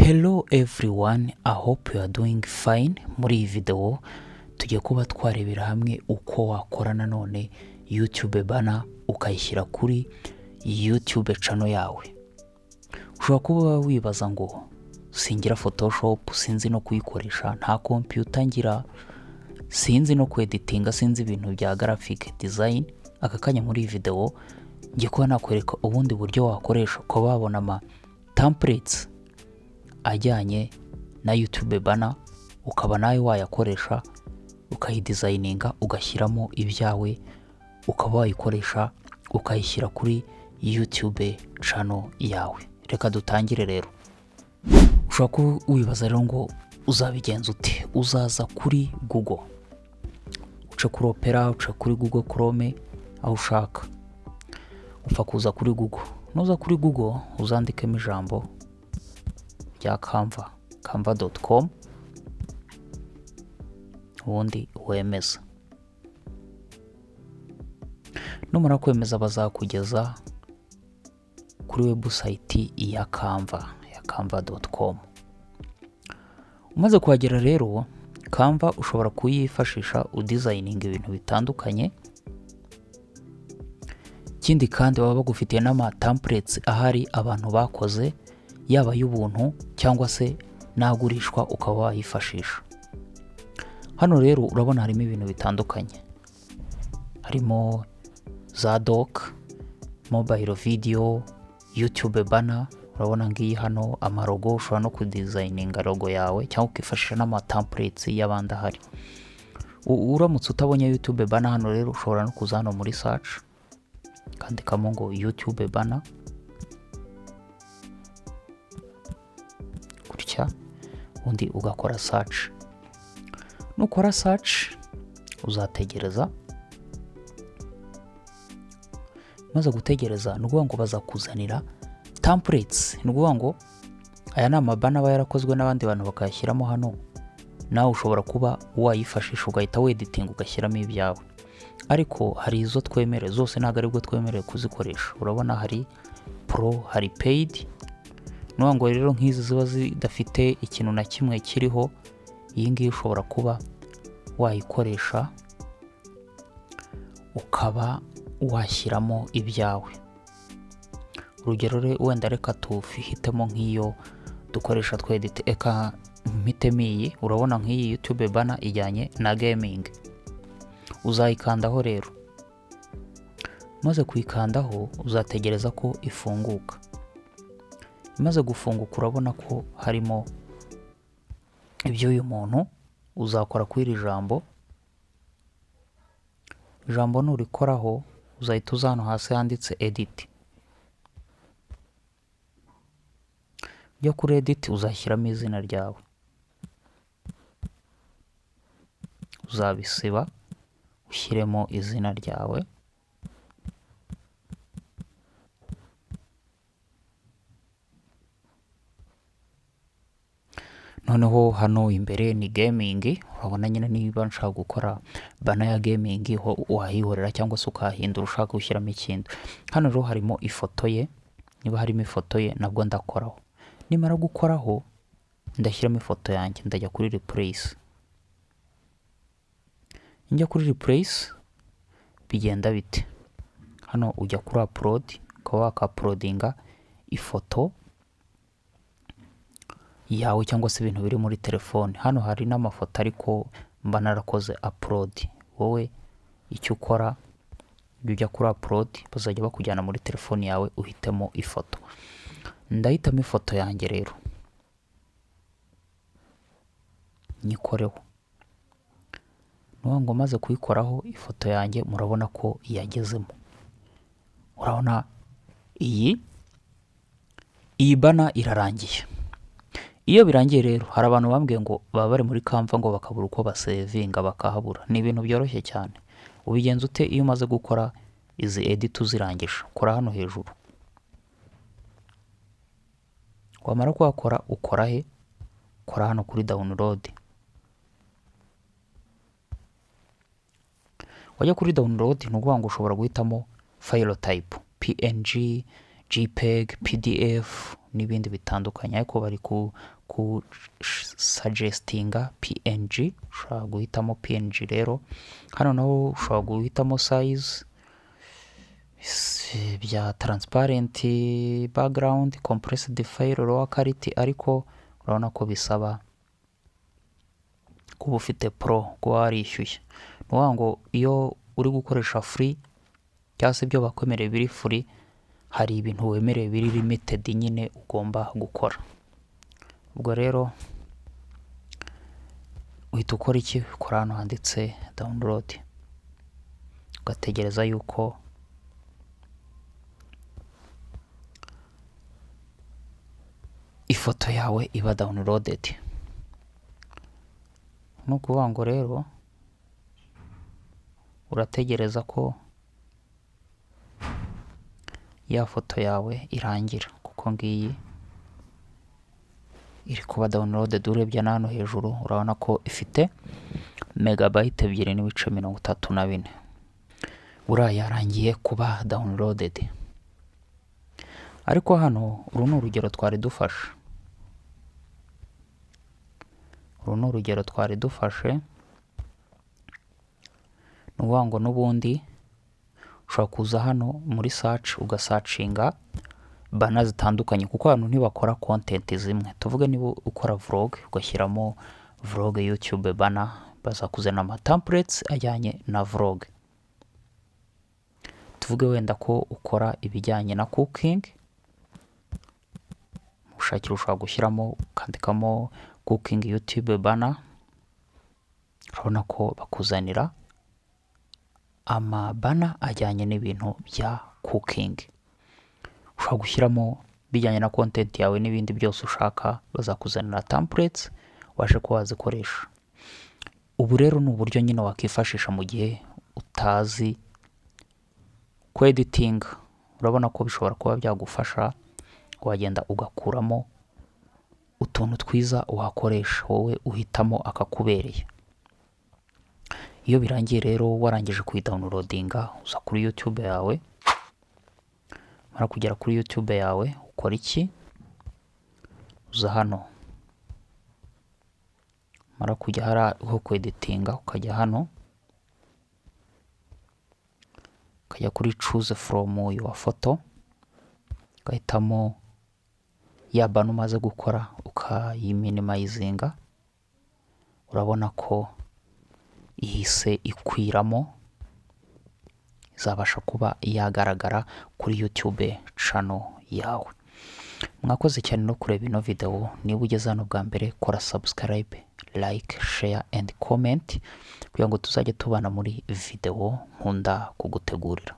Hello everyone, I hope you are doing fine. Muri iyi video tugiye kuba twarebera hamwe uko wakora nanone YouTube banner, ukayishyira kuri YouTube channel yawe. Ushobora kuba wibaza ngo singira Photoshop, sinzi no kuyikoresha, nta computer ngira, sinzi no kweditinga, sinzi ibintu bya graphic design. Aka kanya muri iyi video ngiye kuba nakwereka ubundi buryo wakoresha ukaba wabona ama templates ajyanye na YouTube banner, ukaba nawe wayakoresha ukayidesigninga, ugashyiramo ibyawe, ukaba wayikoresha ukayishyira kuri YouTube channel yawe. Reka dutangire rero. Ushobora kuba wibaza rero ngo uzabigenza ute? Uzaza kuri Google, uce kuri Opera, uce kuri Google Chrome, aho ushaka, upfa kuza kuri Google. Nuza kuri Google uzandikemo ijambo rya Canva, canva.com, ubundi wemeza. Numara kwemeza bazakugeza kuri website ya Canva, ya canva.com. Umaze kuhagera rero, Canva ushobora kuyifashisha udesigninga ibintu bitandukanye. Ikindi kandi baba bagufitiye n'ama templates ahari abantu bakoze, yaba ay'ubuntu cyangwa se n'agurishwa, ukaba wayifashisha. Hano rero urabona harimo ibintu bitandukanye, harimo za doc, mobile video, YouTube banner. Urabona ngiyi hano, amalogo, ushobora no kudesigninga logo yawe cyangwa ukifashisha n'ama templates y'abandi ahari. Uramutse utabonye YouTube banner hano rero, ushobora no kuza hano muri search ukandikamo ngo YouTube banner gutya, ubundi ugakora search. Nukora search uzategereza. Umaze gutegereza, ni ukuvuga ngo bazakuzanira templates. Ni ukuvuga ngo aya ni amabanner aba yarakozwe n'abandi bantu bakayashyiramo hano, nawe ushobora kuba wayifashisha ugahita weditinga ugashyiramo ibyawe. Ariko hari izo twemerewe, zose ntabwo aribwo twemerewe kuzikoresha. Urabona hari pro, hari paid. Ni ukuvuga ngo rero nk'izi ziba zidafite ikintu na kimwe kiriho, iyi ngiyi ushobora kuba wayikoresha ukaba washyiramo ibyawe. Urugero wenda reka tuhitemo nk'iyo dukoresha twedite, eka mpitemo iyi. Urabona nk'iyi YouTube banner ijyanye na gaming, uzayikandaho rero. Umaze kuyikandaho uzategereza ko ifunguka. Imaze gufunguka urabona ko harimo iby'uyu muntu. Uzakora kuri iri jambo. Ijambo nurikoraho uzahita uza hano hasi handitse edit. Ujya kuri edit uzashyiramo izina ryawe, uzabisiba ushyiremo izina ryawe. Noneho hano imbere ni gaming, urabona nyine niba nshaka gukora banner ya gaming ho wahihorera cyangwa se ukahindura ushaka gushyiramo ikindi. Hano rero harimo ifoto ye, niba harimo ifoto ye nabwo ndakoraho. Nimara gukoraho ndashyiramo ifoto yanjye, ndajya kuri replace. Njya kuri replace bigenda bite? Hano ujya kuri upload, ukaba wakauploadinga ifoto yawe cyangwa se ibintu biri muri telefone. Hano hari n'amafoto ariko mba narakoze upload. Wowe icyo ukora, iyo ujya kuri upload bazajya bakujyana muri telefone yawe uhitemo ifoto. Ndahitamo ifoto yanjye rero nyikoreho. Ni ukuvuga ngo maze kuyikoraho ifoto yanjye murabona ko yagezemo. Urabona iyi banner irarangiye. Iyo birangiye rero, hari abantu bambwiye ngo baba bari muri Canva ngo bakabura uko basavinga bakahabura. Ni ibintu byoroshye cyane. Ubigenza ute iyo umaze gukora izi edit uzirangije? Kora hano hejuru. Wamara kuhakora ukora he? Kora hano kuri download. Wajya kuri download, ni ukuvuga ngo ushobora guhitamo file type PNG, JPEG, PDF n'ibindi bitandukanye, ariko bari ku suggestinga PNG. Ushobora guhitamo PNG. Rero hano naho ushobora guhitamo size bya transparent background, compressed file, lower quality, ariko urabona ko bisaba kuba ufite pro, kuba warishyuye. Ni ukuvuga ngo iyo uri gukoresha free cyangwa se ibyo bakwemereye biri free, hari ibintu wemerewe biri limited nyine ugomba gukora. Ubwo rero uhita ukora iki? Ukora hano handitse download, ugategereza yuko ifoto yawe iba downloaded. Ni ukuvuga ngo rero urategereza ko ya foto yawe irangira, kuko ngiyi iri kuba downloaded. Urebye na hano hejuru urabona ko ifite megabyte 2.34. Buriya yarangiye kuba downloaded. Ariko hano uru ni urugero twari dufashe, uru ni urugero twari dufashe. Ni ukuvuga ngo n'ubundi ushobora kuza hano muri search, ugasearchinga banner zitandukanye, kuko hano ntibakora content zimwe. Tuvuge niba ukora vlog, ugashyiramo vlog YouTube banner, bazakuzanira ama templates ajyanye na vlog. Tuvuge wenda ko ukora ibijyanye na cooking, ushakira ushobora gushyiramo, ukandikamo cooking YouTube banner, urabona ko bakuzanira amabanner ajyanye n'ibintu bya cooking. Ushobora gushyiramo bijyanye na content yawe n'ibindi byose ushaka, bazakuzanira templates ubashe kuba wazikoresha. Ubu rero ni uburyo nyine wakifashisha mu gihe utazi kweditinga. Urabona ko bishobora kuba byagufasha, wagenda ugakuramo utuntu twiza wakoresha, wowe uhitamo akakubereye. Iyo birangiye rero, warangije kuyidownloadinga, uza kuri YouTube yawe. Mara kugera kuri YouTube yawe ukora iki? Uza hano, mara kujya hariya ho kweditinga, ukajya hano, ukajya kuri choose from your photo, ugahitamo ya banner umaze gukora, ukayiminimizinga. Urabona ko ihise ikwiramo, izabasha kuba yagaragara kuri YouTube channel yawe. Mwakoze cyane no kureba ino video. Niba ugeze hano bwa mbere, kora subscribe, like, share and comment kugira ngo tuzajye tubana muri video nkunda kugutegurira.